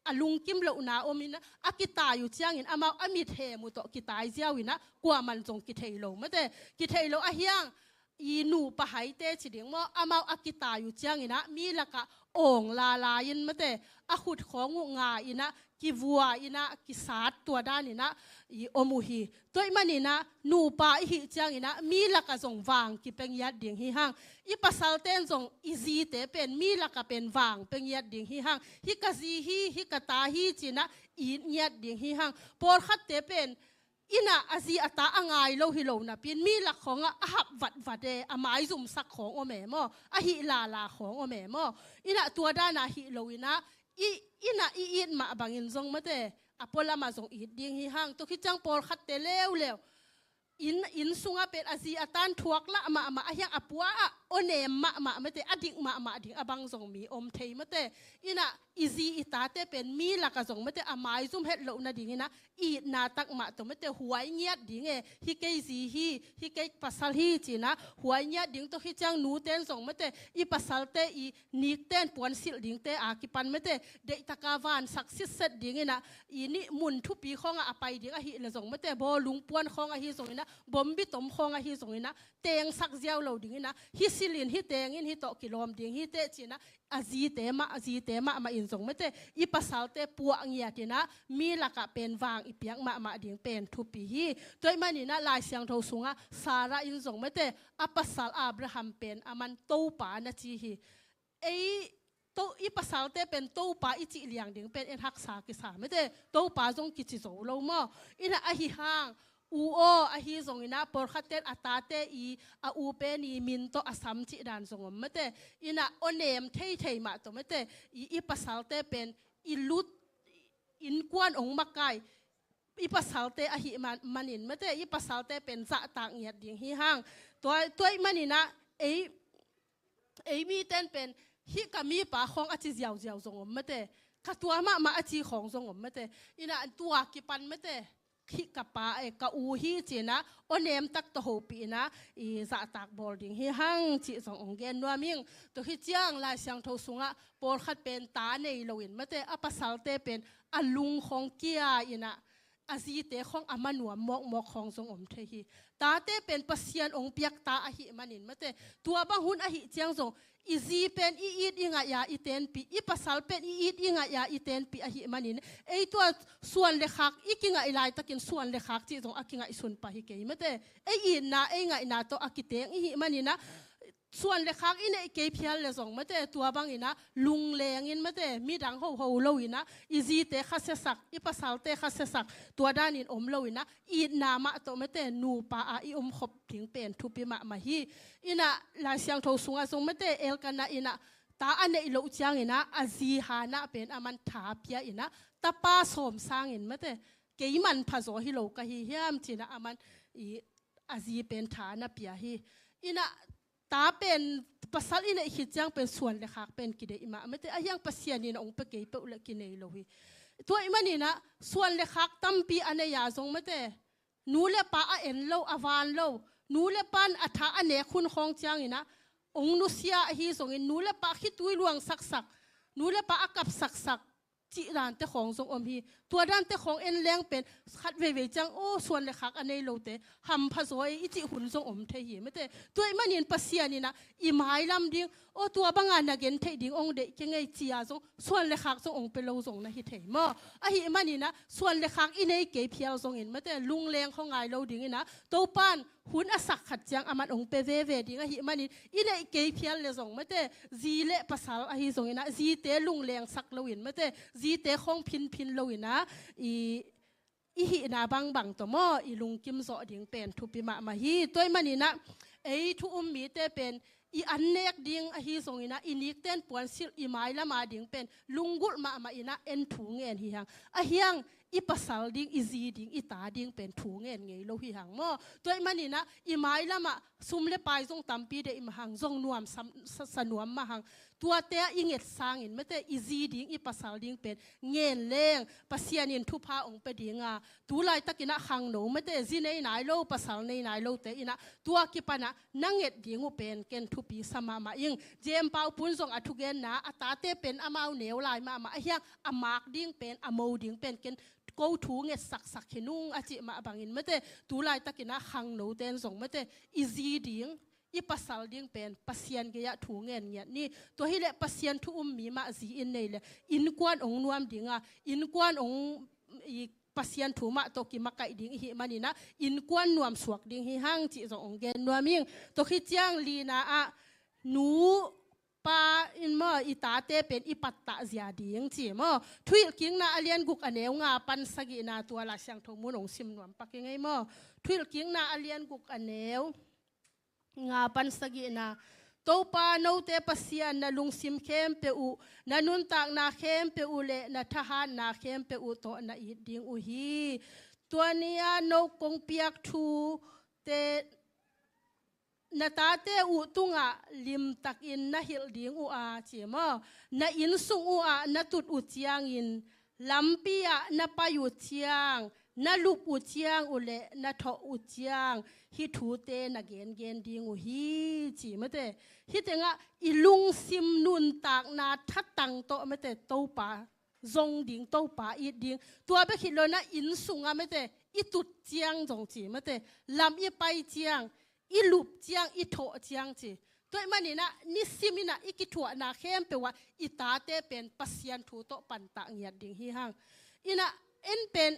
a lungkim lohna om in ah, a kitai uh ciangin amau a mithem uh tawh kitai ziau in ah kuaman zong kithei lo mate. Kithei lo ahi hang, i nupa haite ci ding maw, amau a kitai uh ciangin ah mi lakah awng lalai in mate, a khut khawng uh ngai in ah, kivua in ah, kisat tua danin ah i om uh hi. Tua ahih manin ah nupa i hih ciangin ah mi lakah zong vang kipia ngiat ding hi hang. I pasalten zong i zite pen mi lakah pen vang pia ngiat ding hi hang. Hih ka zi hi, hih ka ta hi ci-in ah it ngiat ding hi hang. Pawlkhatte pen in ah a zi a ta a ngai lo hi lo napi-in mi lak khawngah a hap vatvat e, a maizumsak khawng om e maw, a hih lala khawng om e maw. In ah tua dan a hih loin ah i, in ah i it mah bangin zong mate, a pualam ah zong it ding hi hang. Tua khit ciang pawlkhatte leuleu inn, inn sungah pen a zi a tan thuak lah mahmah ahi hang, a pua ah aw nem mahmah mate, a dik mahmah ding a bang zong mi om thei mate. In ah i zi i tate pen mi lakah zong mate, a maizum het loh nadingin ah itna tak mah tawh mate, huai ngiat ding e, hih kei zi hi, hih kei pasal hi ci-in ah huai ngiat ding. Tua khit ciang nuten zong mate, i pasalte i nikten puansilh dingte a kipan mate, deihtaka vansak sitset dingin ah, i nih mun thupi khawngah a pai ding ahih leh zong mate, bawlung puan khawng ahi zongin ah, bombi tom khawng ahi zongin ah, tengsak ziau lo dingin ah, hih silin, hih tengin, hih tawh kilawm ding hi teh ci-in ah, a zite mah, a zite mahmah in zong mate, i pasalte puah ngiat in ah, mi lakah pen vang i piak mahmah ding pen thupi hi. Tua ahih manin ah Lai Siangtho sungah Sarah in zong mate, a pasal Abraham pen aman Topa na ci hi. Ei, to, i pasalte pen Topa i cih liang ding pen en haksa kisa mate, Topa zong kici zo lo maw. In ah ahi hang, u aw ahi zongin ah, pawlkhatten a tate i, a u pen i min tawh a sam cih dan zong om mate. In ah aw nem theithei mah tawh mate, i, i pasalte pen i lut, innkuan ong makai, i pasalte ahih man, manin mate, i pasalte pen zahtak ngiat ding hi hang. Tua, tua ahih manin ah, ei, ei miten pen hih ka mipa khawng a ci ziauziau zong om mate, ka tua mahmah a ci khawng zong om mate. In ah tua kipan mate, hih ka pa, eh, ka u hi ci-in ah, aw nem tak tawh hopih in ah, i zahtak bawl ding hi hang cih zong hong gen nuam ing. Tua hi ciang Lai Siangtho sungah pawlkhat pen ta nei loin, mate, a pasalte pen a lung khawng kia in ah, a zite khawng a ma nuam mawkmawk khawng zong om thei hi. Tate pen Pasian hong piak ta ahih manin, mate, tua bang hun ahih ciang zong, i zi pen i it i ngaih a i tenpih, i pasal pen i it i ngaih a i tenpih ahih manin, ei tua suan le khak i kingaih laitakin suan le khak cih zong a kingaihsun pah hi kei, mate. Ei itna, ei ngaihna tawh a kiteng i hih manin ah, suan le khak i neih kei phial le zong, mate, tua bangin ah lunglengin, mate, midang hoho loin ah, i zite kha siasak, i pasalte kha siasak, tua danin om loin ah, itna mah tawh, mate, nupa a i omkhop ding pen thupi mahmah hi. In ah Lai Siangtho sungah zong, mate, Elkanah in ah ta a neih loh ciangin ah, a zi Hannah pen aman tha pia in ah, tapa sawm sangin, mate, kei manpha zaw hi lo ka hi hiam ci-in ah, aman i, a zi pen tha na pia hi. In ah ta pen, pasal i neih khit ciang pen suan le khak pen kideih mah, mate, ahi hang Pasian in hong pia kei peuh leh kinei lo hi. Tua ahih manin ah suan le khak tampi a nei a zong, mate, nu le pa a en lo, a van lo, nu le pa'n a tha a nek hun khawng ciangin ah hong nusia ahi zongin, nu le pa khitui luang saksak, nu le pa a kap saksak, cih dante khawng zong om hi. Tua dante khawng en leng pen khat veivei ciang, aw, suan le khak a nei lote hampha zaw ei i cih hun zong om thei hi, mate. Tua ahih manin Pasian in ah i mailam ding, aw, tua banga na gen theih ding hong deih keng ei ci a zong, suan le khak zong hong pia lo zong na hi thei maw. Ahih manin ah suan le khak i nei kei phial zongin, mate, lungleng khawng ngai lo dingin ah, Topa'n hun a sak khat ciang aman hong pia veve ding ahih manin, i neih kei phial le zong, mate, zi le pasal ahi zongin ah, zite lunglengsak loin, mate, zite khawng phinphin loin ah, i, i hihna bangbang tawh maw, i lungkim zawh ding pen thupi mahmah hi. Tua ahih manin ah ei thu um mite pen i an nek ding ahi zongin ah, i nikten puansilh, i mailam a ding pen lunggulh mahmah in ah en thu ngen hi hang. Ahi hang i pasal ding, i zi ding, i ta ding pen thu ngen ngei lo hi hang maw. Tua ahih manin ah i mailam ah sum le pai zong tampi deih mah hang, zong nuam sam, sa, sa nuam mah hang. Tuate ah i nget sangin, mate, i zi ding, i pasal ding pen ngen leng Pasian in thupha hong pia ding a, tu laitakin ah khangno, mate, zi nei nai lo, pasal nei nai lote in ah tua kipan ah na nget ding uh pen ken thupi sa mahmah ing. J M Pau Pun zong a thugenna, a tate pen amau neu lai mahmah, ahi hang a mak ding pen, a mo ding pen ken ko thu nget saksak hi nung a cih mah bangin, mate, tu laitakin ah khangnote'n zong, mate, i zi ding, i pasal ding pen Pasian gei-ah thu ngen ngiat ni. Tua hileh Pasian thu um mi mah zi in nei leh innkuan hong nuam ding a, innkuan hong, i, Pasian thu mah tawh kimakaih ding i hih manin ah innkuan nuam suak ding hi hang cih zong hong gen nuam ing. Tua khit ciang lina ah, nu pa in maw, i tate pen i pattah zia ding ci maw. Thuhilhkikna a lian guk, a neu nga pan sagihna, tua Lai Siangtho mun hong sim nuam pak ing ei maw. Thuhilhkikna a lian guk, a neu nga pan sagihna. Topa note Pasian na lungsim khempeuh uh, na nuntakna khempeuh uh le na thahatna khempeuh uh tawh na it ding uh hi. Tua ni-a no kong piak thute na tate uh tungah limtakin na hilh ding uh a, ci maw. Na inn sung uh ah na tut uh ciangin, lampi ah na pai uh ciang, na lup uh ciang uh le na thawh uh ciang, hih thute na gengen ding uh hi, ci, mate. Hih tengah i lungsim nuntakna thatang tawh, mate, Topa zong ding, Topa it ding. Tua bek hi lo-in ah inn sungah, mate, i tut ciang zong ci, mate, lam i pai ciang, i lup ciang, i thawh ciang ci. Tua ahih manin ah nisimin ah i kithuahna khempeuh ah i tate pen Pasian thu tawh pantah ngiat ding hi hang. In ah en pen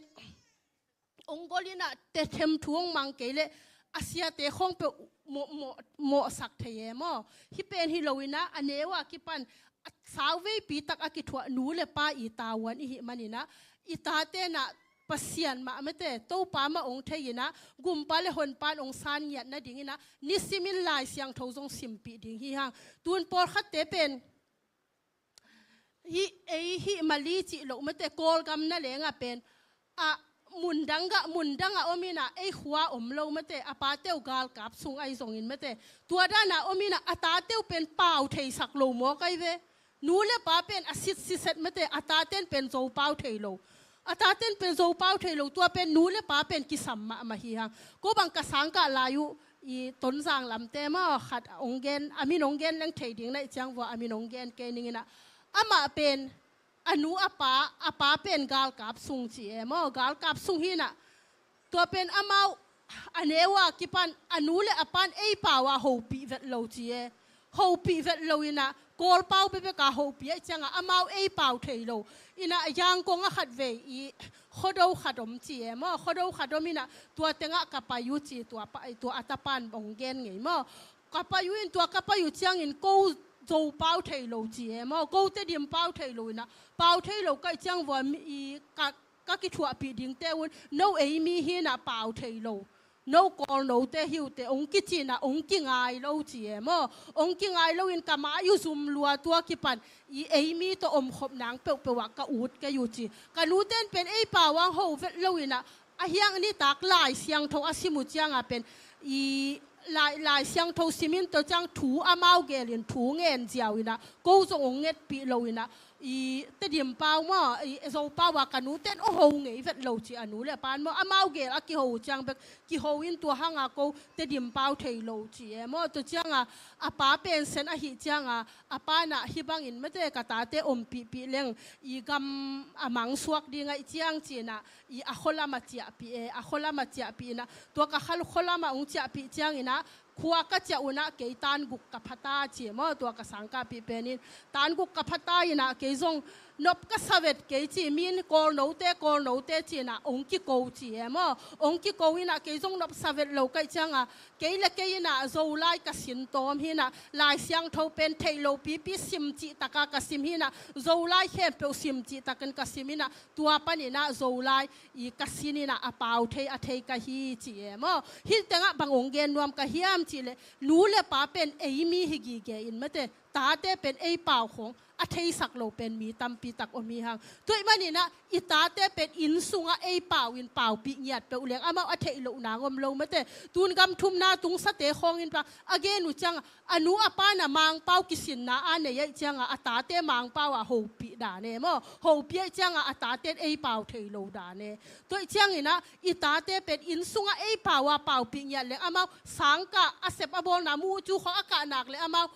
hong gol in ah, tethem thu hong mang kei leh a siate khawng peuh mawh, mawh, mawhsak thei e maw. Hih pen hi lo-in ah, a neu a kipan a sauveipi tak a kithuah nu le pa i tavuan i hih manin ah, i tate'n ah Pasian mah, mate, Topa mah hong thei-in ah, Gumpa le Honpa'n hong san ngiat nadingin ah nisimin Lai Siangtho zong simpih ding hi hang. Tun pawlkhatte pen hih, ei hih Mali cih loh, mate, Kawlgam na lengah pen, a, mundang gah, mundang ah om in ah, ei khua om lo, mate, a pate uh galkap sung ahi zongin, mate, tua dan a om in ah, a tate uh pen pau theisak lo mawk ahi ve. Nu le pa pen a sit siset, mate, a tate'n pen zo pau thei lo. A taten pen Zopau thei lo, tua pen nu le pa pen kisam mahmah hi hang. Ko bang ka sangkah lai uh, i Tonzang lamte maw, khat a ong gen, a min ong gen leng thei ding na ih ciang vua, a min ong gen kei ning inah. Amah pen, a nu a pa, a pa pen galkap sung ci e maw, galkap sung hi inah. Tua pen amau a neu a kipan a nu le a pan ei pau a hopih vet lo ci e. Hopih vet lo inah, Kawl pau bekbek a hopih ahih ciangah amau ei pau thei lo. Inah Yangon ah khatvei i Khuado khat om ci e maw, Khuado khat om inah tua tengah ka pai uh ci, tua pa, tua a tapan ong gen ngei maw. Ka pai uh in, tua ka pai uh ciangin ko Zopau thei lo ci e maw, ko Tedim pau thei lo inah, pau thei lo ka ih ciang vua mi, i ka ka kithuahpih dingte un, no ei mi hi inah pau thei lo. No Kawl note hi uh teh, ong kici inah, ong kingai lo ci e maw. Ong kingai lo in ka mai uh zum lua, tua kipan i ei mi tawh omkhop nang peuhpeuh ah ka ut kei uh ci. Ka nuten pen ei pau ang ho vet lo inah, a hiang nitak Lai Siangtho a sim uh ciangah pen i Lai, Lai Siangtho sim in tua ciang thu amau gel in thu ngen ziau inah, ko zong ong ngetpih lo inah, i Tedim pau maw, i Zopau a ka nuten ong ho ngei vet lo ci a nu le a pan maw. Amau gel a kiho uh ciang bek, kiho in tua hanga ko Tedim pau thei lo ci e maw. Tua ciangah a pa pen Sen ahih ciangah, a pa inah hih bangin mate ka tate ompihpih leng i gam a mangsuak ding ahih ciang ci inah, i a khualam a ciahpih e, a khualam a ciahpih inah, tua ka kha khualam a ong ciahpih ciang inah, khua ka ciah unah kei tan guk ka phata ci e maw, tua ka sangkahpih pen in. Tan guk ka phata inah kei zong nop ka sa vet kei ci, min Kawl note, Kawl note ci inah ong kiko ci e maw. Ong kiko inah kei zong nop sa vet lo ka ih ciangah, kei le kei inah Zolai ka sin tawm hi inah, Lai Siangtho pen theih lo pipi sim cihtak a ka sim hi inah, Zolai khempeuh sim cihtak in ka sim inah, tua pan inah Zolai i ka sin inah a pau thei a thei ka hi ci e maw. Hih tengah bang ong gen nuam ka hiam cih leh, nu le pa pen ei mi hi gige in mate, tate pen ei pau khawng a theisak lo pen mi tampi tak om hi hang. Tua ahih man inah i tate pen inn sungah ei pau in paupih ngiat peuh leng amau a theih loh nang om lo mate. Tun gam thumna tungsate khawng in pa a gen uh ciangah, a nu a pa inah Mangpau kisinna a nei ahih ciangah a tate Mangpau ah hopih dan e maw. Hopih ahih ciangah a taten ei pau thei lo dan e. Tua ahih ciang inah i tate pen inn sungah ei pau a paupih ngiat leng amau sangkah a sep a bawlna mu cu khawng a kah nak leh amau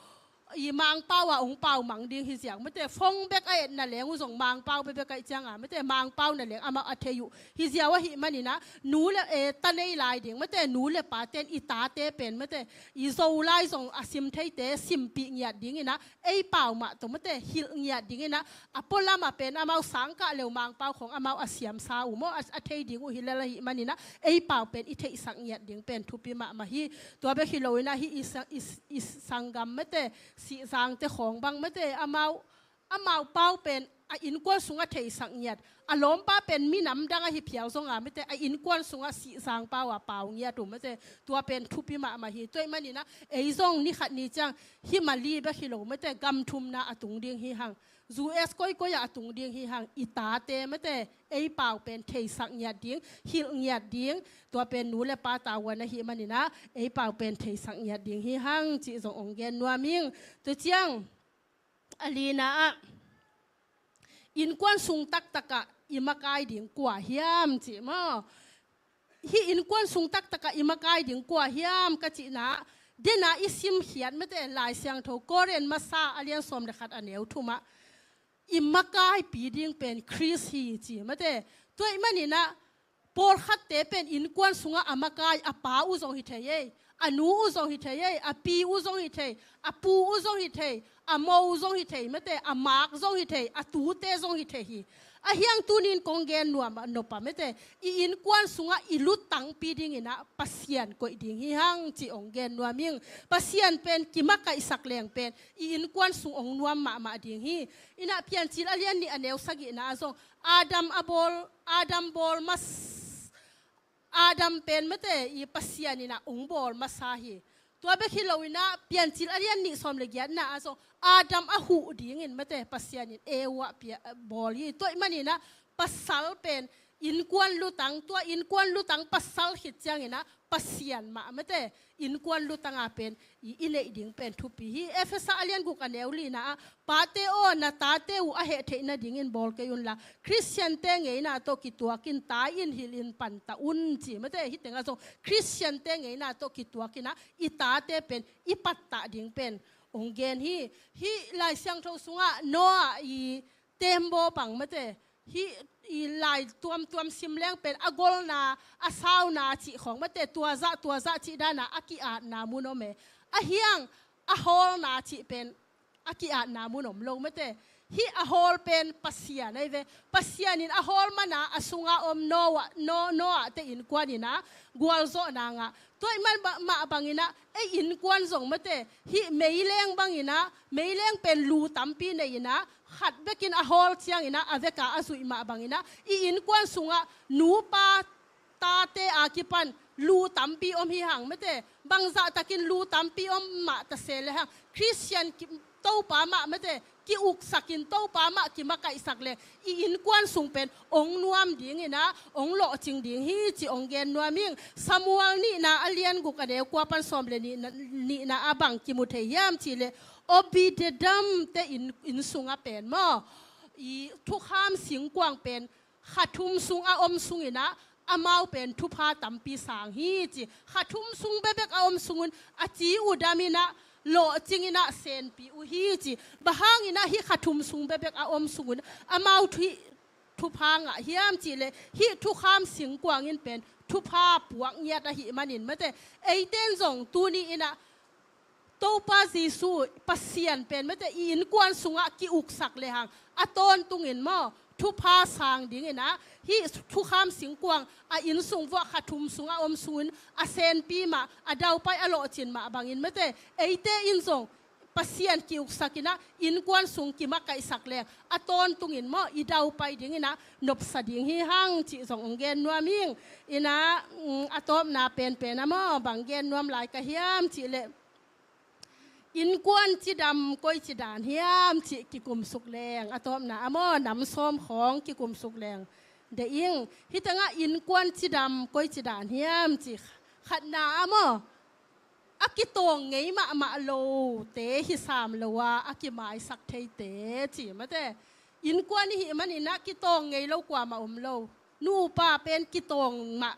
i Mangpau ah ong pau mang ding hi ziau mate. Phone bek a etna leng uh zong Mangpau bekbek ahih ciangah mate, Mangpau na leng amau a thei uh hi ziau ahih man inah, nu le, eh, ta nei lai ding mate, nu le paten i tate pen mate, i Zolai zong a sim theite simpih ngiat ding inah, ei pau mah tawh mate hilh ngiat ding inah, a pualam ah pen amau sangkah leu Mangpau khawng amau a siamsa uh maw, a, a thei ding uh hi lel ahih man inah, ei pau pen i theihsak ngiat ding pen thupi mahmah hi. Tua bek hi lo inah hih i sa-, i, i sanggam mate, Sihzangte khawng bang mate, amau, amau pau pen a innkuan sungah theisak ngiat. A lawmpa pen minam dang ahi phial zongah mate, a innkuan sungah Sihzang pau a pau ngiat uh mate, tua pen thupi mahmah hi. Tua ahih man inah ei zong ni khat ni ciang, hih Mali bek hi lo mate, gam thumna a tung ding hi hang. U S koikoi ah a tung ding hi hang, i tate mate, ei pau pen theisak ngiat ding, hilh ngiat ding, tua pen nu le pa tavuan ahih man inah, ei pau pen theisak ngiat ding hi hang, cih zong ong gen nuam ing. Tua ciang, a lina ah, innkuan sung taktak ah i makai ding kua hiam cih maw. Hih innkuan sung taktak ah i makai ding kua hiam ka cihna, dena i simkhiat mate Lai Siangtho Korin masa a lian sawm le khat a neu thum ah, i makaipi ding pen Khrist hi ci mate. Tua ahih man inah, pawlkhatte pen innkuan sungah a makai, a pa uh zong hi thei ei, a nu uh zong hi thei ei, a pi uh zong hi thei, a pu uh zong hi thei, a mo uh zong hi thei mate, a mak zong hi thei, a tute zong hi thei hi. A hiang tunin kong gen nuam a nop a mate, i innkuan sungah i lutangpi ding inah Pasian koih ding hi hang cih ong gen nuam ing. Pasian pen kimakaihsak leng pen i innkuan sung ong nuam mahmah ding hi. Inah Piancil a lian nih a neu sagihna ah zong, Adam a bawl, Adam bawl mas, Adam pen mate i Pasian inah ong bawl masa hi. Tua bek hi lo inah Piancil a lian nih sawm le giatna ah zong Adam a huh dingin mate Pasian in Eva pia, bawl hi. Tua ahih man inah pasal pen innkuan lutang, tua innkuan lutang pasal khit ciang inah Pasian mah mate, innkuan lutanga pen i, i neih ding pen thupi hi. Efesa a lian guk a neu lina ah, pate aw, na tate uh a heh theih nadingin bawl kei unla, Khristiante ngeina tawh kituakin tai-in hilhin panta un ci mate. Hih tengah zong Khristiante ngeina tawh kituakin ah i tate pen i pattah ding pen hong gen hi. Hih Lai Siangtho sungah Noah i tembaw bang mate, hih i lai tuamtuam sim leng pen a golna, a sauna cih khawng mate, tua zah tua zah cih dana a ki-atna mun om e. A hiang a hawlna cih pen a ki-atna mun om lo mate. Hih a hawl pen Pasian ahi ve. Pasian in a hawl mana a sunga om Noah, No-, Noah te innkuan ina gualzawhna ngah. Tua ahih man ba-, mah bangina ei innkuan zong mate, hih meileng bangina, meileng pen lu tampi nei ina, khat bekin a hawl ciangina a veka a zuih mah bangina, i innkuan sungah nupa tate a kipan lu tampi om hi hang mate. Bangzahtakin lu tampi om mah tase le hang, Khristian ki-, Topa mah mate, ki-uksakin Topa mah kimakaihsak le i innkuan sung pen ong nuam dingina ong lawhcing ding hi ci ong gen nuam ing. Samuel nihna a lian guk a neu kua pan sawm le nihna, nihna a bang kimu thei hiam cih le, Obed-edom te inn, inn sunga pen maw, i thukham singkuang pen kha thum sung a om sungina amau pen thupha tampi sang hi ci. Kha thum sung bekbek a om sungun a ci uh damina lawhcingina senpi uh hi ci. Bang hangina hih kha thum sung bekbek a om sungun amau thu-, thupha ngah hiam cih le, hih thukham singkuang in pen thupha puak ngiat ahih manin mate, eite in zong tuni ina Topa Jesu Pasian pen mate i innkuan sungah ki-uksak le hang a tawntungin maw, thupha sang dingina hih thukham singkuang a inn sung vuah kha thum sungah om sungin a senpi mah, a daupai a lawhcin mah bangin mate, eite in zong Pasian ki-uksakina innkuan sung kimakaihsak le a tawntungin maw, i daupai dingina nopsa ding hi hang cih zong ong gen nuam ing. Ina, mm, a tawpna penpen a maw, bang gen nuam lai ka hiam cih le, innkuan cidam koici dan hiam cih kikumsuk leng, a tawpna a maw, nam sawm khawng kikumsuk leng deih ing. Hih tengah innkuan cidam koici dan hiam cih khatna a maw, a kitawng ngei mahmah lote hi sam lo a, a kimaisak theite ci mate. Innkuan i hih maninah kitawng ngei lo kuamah om lo. Nupa pen kitawng mah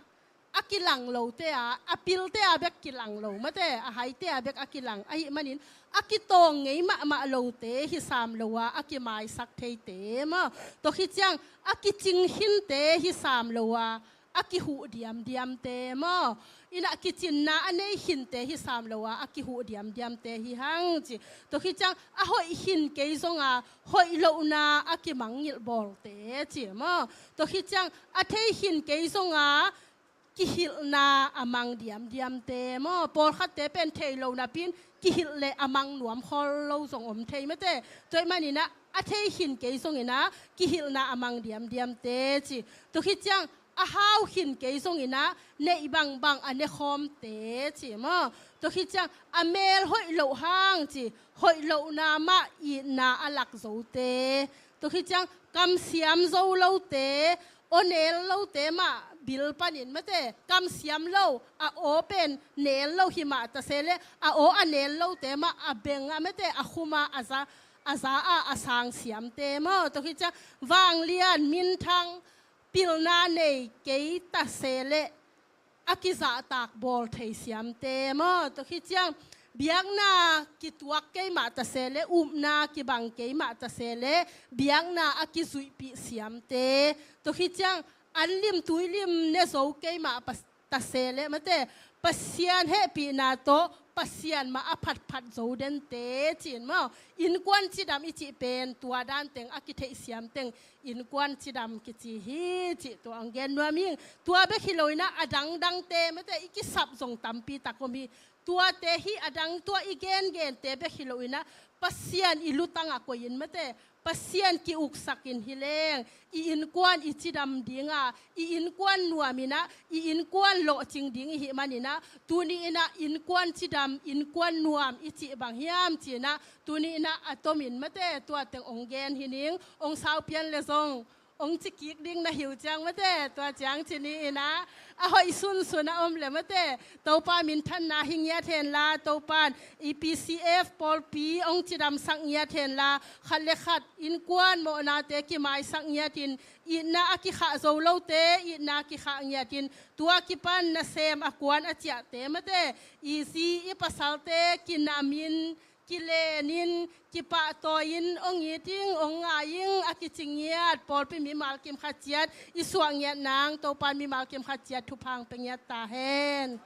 a kilang lote a, a pilte a bek kilang lo mate, a haite a bek a kilang. Ahih manin a kitawng ngei mahmah lote hi sam lo a, a kimaisak theite maw. Tua khit ciang a kicing khinte hi sam lo a, a kihuh diamdiamte maw. Inah kicinna a nei khinte hi sam lo a, a kihuh diamdiamte hi hang ci. Tua khit ciang a hoih khin kei zonga hoih lohna a kimangngilh bawlte ci maw. Tua khit ciang a thei khin kei zonga kihilhna a mang diamdiamte maw. Pawlkhatte pen thei lo napi-in kihilh le a mang nuam khol lo zong om thei mate. Tua ahih maninah a thei khin kei zonginah kihilhna a mang diamdiamte ci. Tua khit ciang a hau khin kei zonginah neih bangbang a nekhawmte ci maw. Tua khit ciang a mel hoih loh hang ci, hoih lohna mah itna a lak zote. Tua khit ciang kamsiam zo lote, aw nel lote mah bil panin mate, kamsiam lo, a aw pen nel lo hi mah tase le, a aw a nel lote mah a beng a mate, a khuma a za, a za a, a sang siamte maw. Tua khit ciang vanglian minthang pilna nei kei tase le, a kizahtak bawl thei siamte maw. Tua khit ciang biakna kituak kei mah tase le, upna kibang kei mah tase le, biakna a kizuihpih siamte. Tua khit ciang an lim tui lim ne zo kei mah pas-, tase le mate, Pasian hehpihna tawh Pasian mah a phatphat zo dente cin maw. Innkuan cidam i cih pen tua danteng a kitheih siamteng innkuan cidam kici hi cih tua ang gen nuam ing. Tua bek hi loinah a dangdangte mate, i kisap zong tampi tak om hi. Tuate hi a dang, tua i gengente bek hi loinah Pasian i lutangah koihin mate, Pasian ki-uksakin hi leng i innkuan i cidam dinga, i innkuan nuaminah i innkuan lawhcing ding i hih maninah, tuni inah innkuan cidam, innkuan nuam i cih bang hiam cinah, tuni inah a tomin mate tua teng ong gen hi ning. Ong saupian le zong Hong ci kik ding na hi uh ciang mate, tua ciang ci ni in ah, a hoih sunsun a om le mate, Topa minthanna hi ngiat hen la, Topa'n EPCF pawlpi hong cidamsak ngiat hen la, khat le khat innkuan mawhnate kimaisak ngiat in, itna a kikhah zo lote itna kikhah ngiat in, tua kipan nasem a kuan a ciahte mate, i zi i pasalte kinam in, kilen in, kipahtawi in, hong it ing, hong ngai ing a kici ngiat pawlpi mimal kim khat ciat i suah ngiat nang Topa'n mimal kim khat ciat thupha hong pia ngiat ta hen.